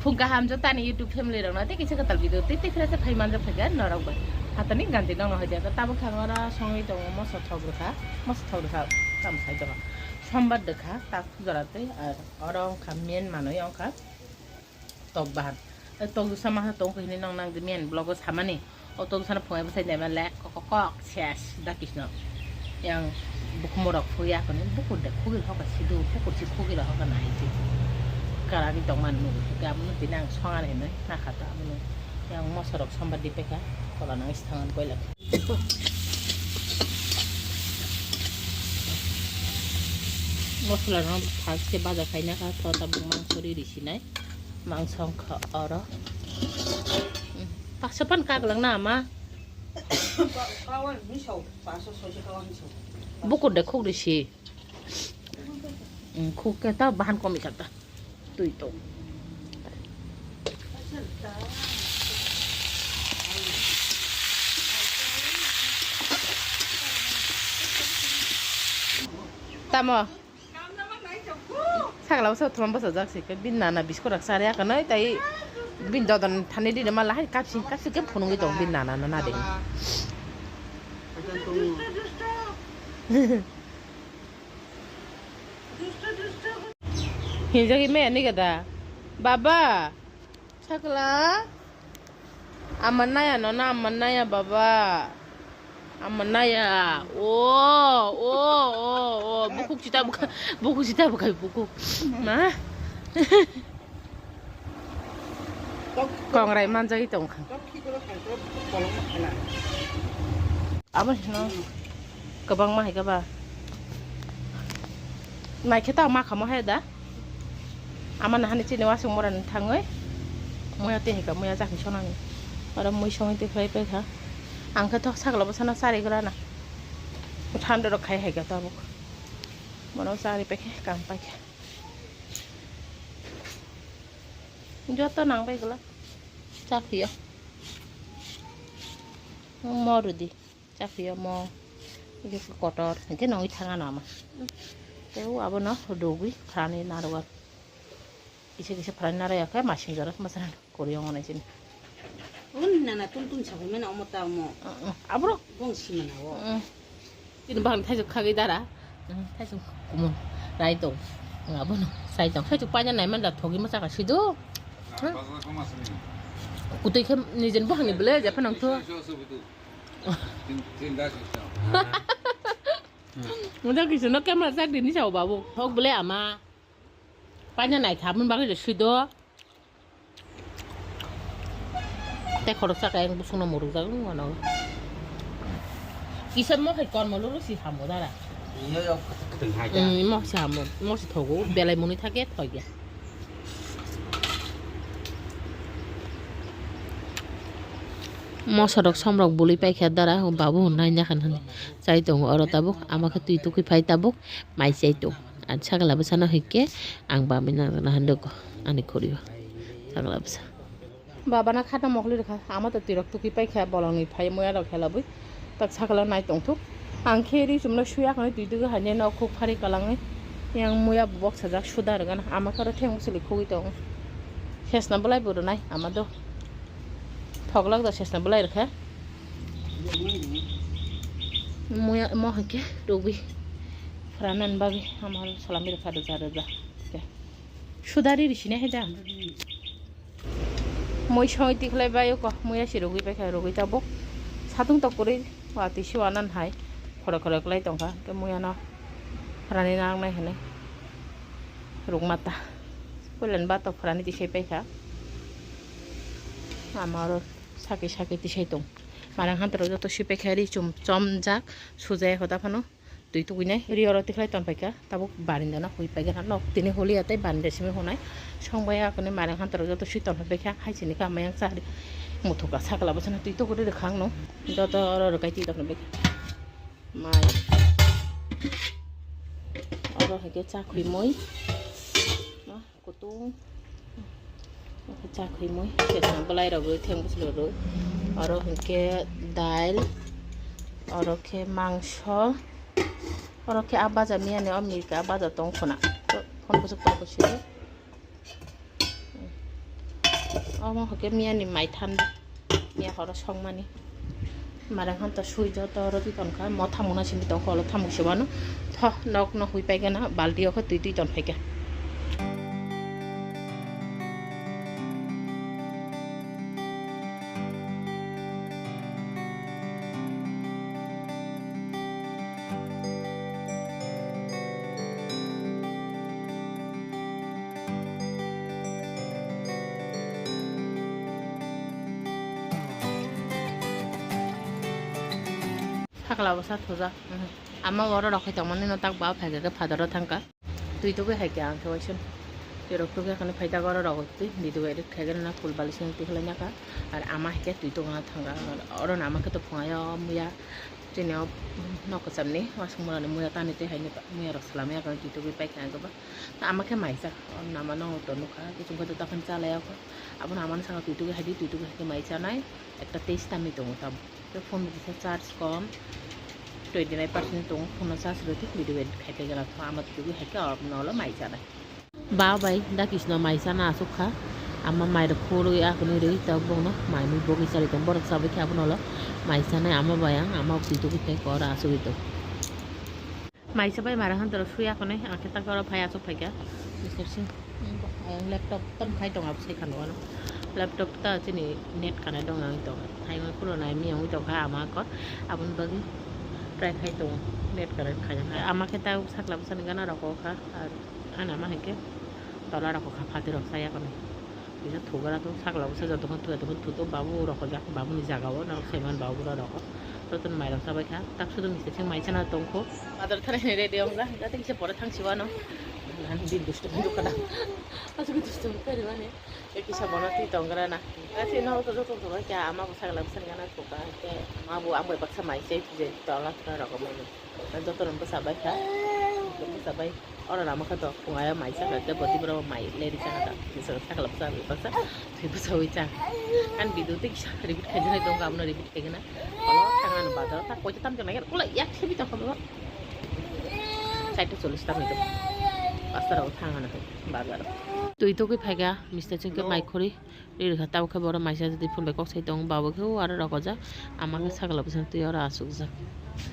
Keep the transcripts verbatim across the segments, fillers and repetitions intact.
Khub kaham jotani YouTube family rokno tei kisa kwtal video tei tei phira se phai manjak phaikha norok bai. Hatani ganti nokno hoidi tabuk thang oro songwi tongo moso thok rwkha, moso thok rwkha tamo sai tongo. Sombar rwkha tak jora tei ar oro wngkha main manwi wngkha tok bahan. Tok jwsa ma tong khe hinwi nong nang di main vlog o samani. O tok sana phungai bwsai naima le kok kok kok ses da kisno. Yang bukhumorok phuya kone bukur de khugil hoka sidu bukur si khugil hoka nai si. Karani tongman nugo hwnkhe abono tini ang songar hinwi nakha ta abono. Yang mosorok sombar di pekha tola nang si thangan koilak. Mosola no phal se baja khaina kha to tabuk mangso ri ri sinai. Mangso wngkha oro. Paksa pan kaglang na ama. Bukur de khuk risi. Khuk ke ta bahan komi kata. Tui to. Tamo. Sakla bwsa thuma bwsajak se khe bini nana biskot rak chari akanai tai bini dodon thani rina mala hai kapsi kapsi khe phunugwi tong bini nana no nadeng. Hinjagwi maya ni gada baba. Sakla. Ama naya no na ama naya baba. Ama naya. O, o, o, o. Bukuk sita buka. Bukuk sita buka bukuk. Ma. Kongrai manjagwi tongkha. Abo hino kwbangma hai khe ba. Naikhe ta ma khamo hai da. Ama nahani chini wasung mora ni thangwi. Muya tei hai kha muya chakhi sonani. Oro mui songwi tei khlai paikha. Ang khe thok sakla bwsano chari grana. Thanda rok khai hai kha tabuk. Bono chari paikhe kam paikha. Joto nang bai gula. Chakhiyo. Mo rudi. Chakhiyo mo, iko kotor, hingke nongwi thanga no ama. Tei o abono rugwi phrani narwkar. Kisa kisa phrani narwkya khe masing jora masana kori ongna sini. Oni nana tun tun sabai mena omo ta omo. Abro. Bong simana o. Tini bahang thaisok khagwi dara. Thaisok kumun rai tong. Abono sai tong. Thaisok paina nai manda thogi masa ka sido. Kutui khe nijen bahangni bele jephano tho. Udah kisah no camera sak dini sao babu. Hok bele ama. Paina nai thamun bagwi le sido. Tei khoroksa khe ang busungno murukjak wngmano. Kisa mo hai kormo lolo si hamo dara. Iyo yok kwthwng hai da. Mo si hamo, mo si thogo, belai mwnwi thake thoiya. Mosorok somrok bului paikha dara, babu hwnwi naina khan hwnwi chai tongo oro tabuk, ama khe twi tukui phai tabuk, mai chai tong. Ar sakla bwsano hinkhe ang bamwi nangjakna hinwi rwgo ani khuri o. Sakla bwsa. Babana khata mokli rwkha, ama to twirok tukui paikha, bolongni phai muya rok khelabwi. Tak sakla nai tongthuk. Ang khe ri chumno suya khani twi twi hai neno khuk phari kalangwi. Yang muya bubok sajak suda rwgana. Ama khe oro theng bwswli khugwi tongo. Sesna bwlai bo rwnai ama do. Thoglak da sesna bwlai rwkha. Muya mo hwnkhe rugwi. Phwranani bagwi ama salami rwkha rwja rwja. Sudari risine hai da. Mui soi tikhlai bai ko muya si rugwi bai kha rugwi tabuk. Satung tok kwrwi watwi si wanan hai. Khoro khoro kwlai tongkha. Ke muya no rani nangnai hwnwi. Rukmata. Puilan ba tok phwrani tisai paikha. Ama oro saki saki tisai tong. Marang hantaro joto sui paikha ri chum chomjak sujaya hoda phano twi tukuinai. Ri oro tikhlai ton paikha. Tabuk barinda no hui paikha nok tini holi atai barinda simi hunai. Song bai akoni marang hantaro joto sui ton paikha. Hai sini ka mayang chari. Muthuka sakla bwsano twi tukuri rwkha ang no. Joto oro rwkai twi ton paikha. Mai. Oro hwnkhe chakhwi mui. Ma, kutung. Chakhwi mui. Sesna bwlai rogwi theng bwswlwi rw. Oro hwnkhe dail. Oro khe mangso. Oro khe a baja miyani o milka a baja tong khuna. Phone bwswk tong bwswk. Omo hwnkhe miyani mai thanda. Miya horo songmani. Marang han to sui joto oro twi tongkha. Mo thamung na sindi tongkha, olo thamung se wano. Tho, nok no hui paigana, balti o khe twi twi tong phaikha. Sakla bwsa thujak. Ama oro rok hai tongmani no tak ba phaikha khe father o thangkha. Twi tugwi hai khe ang khe waisa. Twi rok tugwi hakhani phaijak oro rok twi video edit khai gana full balising twi khlai naka. Ar ama hai khe twi tugwi thangkha. Oro no ama khe to phungai o muya. Chini o nok kwcham ni wasung mura ni muya tani twi hai ni muya rok salam ya khe twi tugwi paikha ang khe ba. Ama khe maisa, o nama no to nukha, kiching khe to takhani chalai ya kho. Abono amani saka twi tugwi hai di, twi tugwi hai khe mai chanai, ekta taste tamni tongo tamo. Tei phone bo kisa charge kom, twenty nine percent tongo, phone no charge rw thik video edit khai tei gana tho, ama twi tugwi hai khe abono ulo mai chanai. Ba bai da kisno mai chana asuk kha, ama mai rok phurwi akhuni rwi tok bokno mai mui bogwi chari tong, borok chabai khe abono ulo mai chanai ama bai ang, ama twi tugwi khai khe oro asugwi tong. Maisa bai mara han toro suya konai, ang khe tak oro phai achuk phaikha. Mister Singh, ang laptop tam khai tong abo sai khano ano. Laptop ta chini net connect dong nang tong. Hai ma kulo nai mi ang tong kha ama ko. Aboni bagwi try khai tong net connect khai. Ama khe ta sakla bwsani gana rok kha. Ar ana ma hai khe tola rok kha phati rok saya konai. Kisa thugra to sakla bwsa jotokhon thuya tokhon thuto babu rokojak, babuni jagao norok saiman babu rokho. Jotono mairok chabai kha. Tak sudo Mister Singh mai chana tongkho. Badar thani ready ongla. Jate kisa pore thang siwano. Nang din dustu dustu kada. Asuk dustu kari mani. Kisa bono twi tongra na. Kasi no to joto to kya ama bo sakla bwsa gana thuka. Ke ama bo ang bai baksa mai chai puje tola thura rokho mani. Jotono bwsa bai kha. Bwsa bai. Oro lama khe to phungai mai chakha tei bwtwi borok mai leri chakha ta. Bising sakla bwsa bai baksa twi bwsa wi cha. Ani video tei kisa repeat khai jani tongo, abono repeat khai gana. Olo thang ano bazar ta koita tam jana yak ula yak khibi ta khobo. Chaita chollish tam ito. Pasta rok thang ano bazar. Twi togwi phaiga Mister Singh khe mai khori. Ri rwkha, tabuk khe borok maisa jodi phone bai kok sai tongo, babo khe o aro rokojak, ama khe sakla bwsano twi oro achukjak.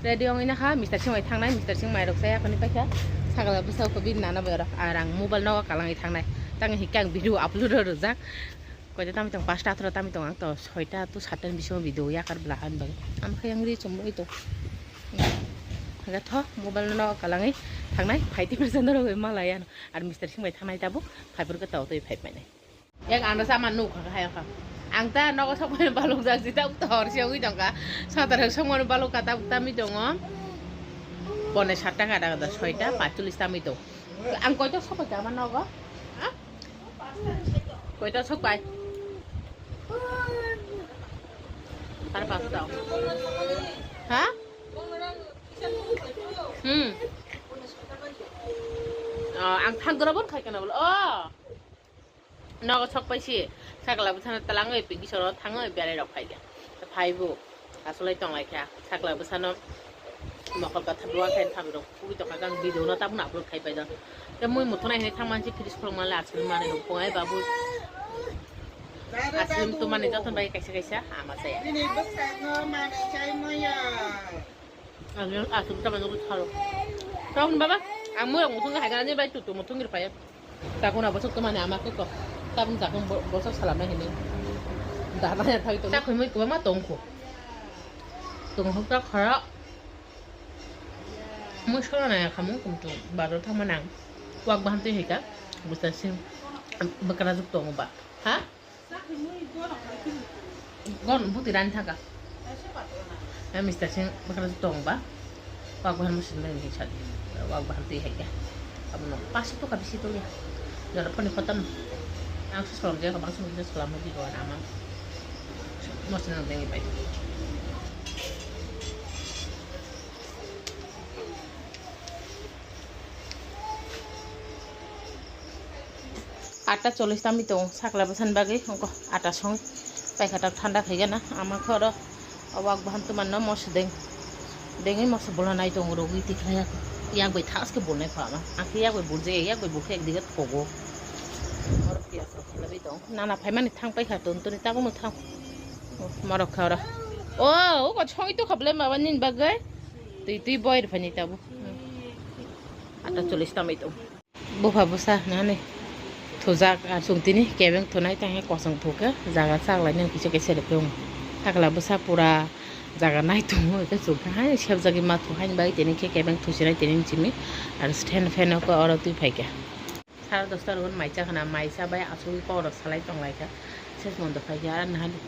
Ready ongwi nakha, Mister Singh bai thangnai, Mister Singh mairok chaya khoni paikha, sakla bwsa khe bini nana bai oro, ar ang mobile nogo kalangwi thangnai, tang hikhe ang video upload o rwjak, koita tamo tong, pasta atharo tamo tong, ang to soita to satta ni bisingo video yakar bwla han bai, ang khe yang ri chumui to, hwnkhe tho mobile nogo kalangwi thangnai, phaitwi masa norogwi malai ano, ar Mister Singh bai thangnai tabuk, phaiphuru khe totwi phai painai. Yak ang rasa ama nuk kha kha kha. Ang ta nogo sok pai baluk jak jita ukta hor se ui tongka. Sata rok sok mano baluk kata ukta mi tongo. Pone sat taka daga da soita pacholish ta mi tong. Ang koito sok pai ama nogo? Ha? Koito sok pai? Ar pasta. Ha? Hmm. Oh, ang thang grabon khai kana bolo. Oh. Nogo sok pai si, sakla bwsano twlangwi pi-, bisoro thangwi belai rok phai kha. Phai bo, asolai tong lai kha. Sakla bwsano mokol kotha duwa khe thabi rok pugui tong kha, ang video no tabuk upload khai pai jang. Tei mui muthunai hinui thang mansi fridge khuluk manle ice cream manwi rok pungai babu. Ice cream tu manwi joto bai kaisa kaisa ama chaya. Bini bwskango manwi chai maya. Ang asuk tama nugwi salo. Tawng baba, ang mui rok muthung hai gana ni bai tutu muthung gir payo. Takuna bosok tuma ni ama khe kok. Tabung takung bo-, bosok salam na hini. Dana ya thai to. Takui mui kwbangma tongkho. Tongkho ta khara. Mui solo na ya khamu kumtu. Bazar thangma nang. Wak bahan twi hika. Busta sim. Bakra juk tongo ba. Ha? Gon buti rani thaka. Eh, Mister Singh bakra tong ba. Wak bahan musin bai ni sadi. Wak bahan tei hai ya. Abono paso toka bisi tuli. Jara pani khotam. Ang se solom jaya bangsa mungkin solom di doan ama. Musin nang dengi bai. Atta chollish tami tongo, sakla bwsani bagwi, ongko atta song paikha tak thanda khaigana, ama khe oro wak bahan tuma no moso deng, dengwi moso bola nai tongo, rogwi tikhlai yak bai thaske bolnai kho ama, ang khe yak bai boljak ya, yak bai bo khe ekdige thogo, Oro piyas rok khalaiwi tong. Nana phaimani thang paikha, tun tuni tabukno thang. Oh, morok kha oro. Oh, uko choi to khablai maba nini bagwi. Twi twi boi rwphani tabuk. Atta chollish tamwi tong. Bupha bwsa nani thujak, ar chwng tini kebeng thunai tang khe kosong thukhe jaga chaklai nang kisa kisa rwphiyung. Thakla bwsa pura jaga nai tongo, hwnkhe chwng khe hai sebjagwi ma thu haini bagwi tini khe kebeng thusinai tini simi. Ar stand fan o khe oro twi phaikha. Sare dosta rwgwi mai chakhwna, mai chabai asugwi kokrok salai tonglaikha. Ses mondo phaikha, ar nahali.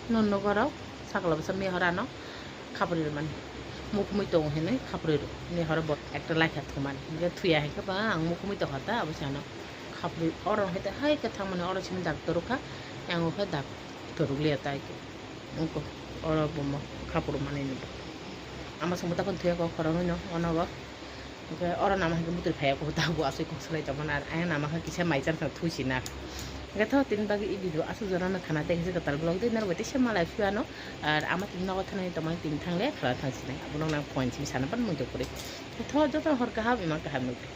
Nungo norok sakla bwsa mihor ano khapri rwmani. Mukhumui tongo hinwi khapri rw. Mihor bo ekta laikha thumani. Hwnkhe thuya hinkhe ba ang mukhumui tongkha ta, abo se ano khapri. Oro hinkhe hai khe thangmani, oro simi doctor rwkha. Yang o khe doctor rwliya tai khe. Wngkha oro bo mo khapri rwmani ni bo. Ama songbo takhon thuya kok khoroknwi no, ono bo. Hwnkhe oro nama hwnkhe bwtwi phaiya kok, tabuk aswk kok salai tongmani, ar ayang nama khe kisa mai chan thang thuisinai. Hwnkhe tho tini bagwi e video aswk jorano khana tei kisa kwtal vlog de norok bai teisa malai phiya no, ar ama tini nogo thanani tongmani tini thangle khala thangsinai, abo nokna point simi sana ban muitu kwrwi. Hwnkhe tho joto hor kaham, imang kaham nukdi.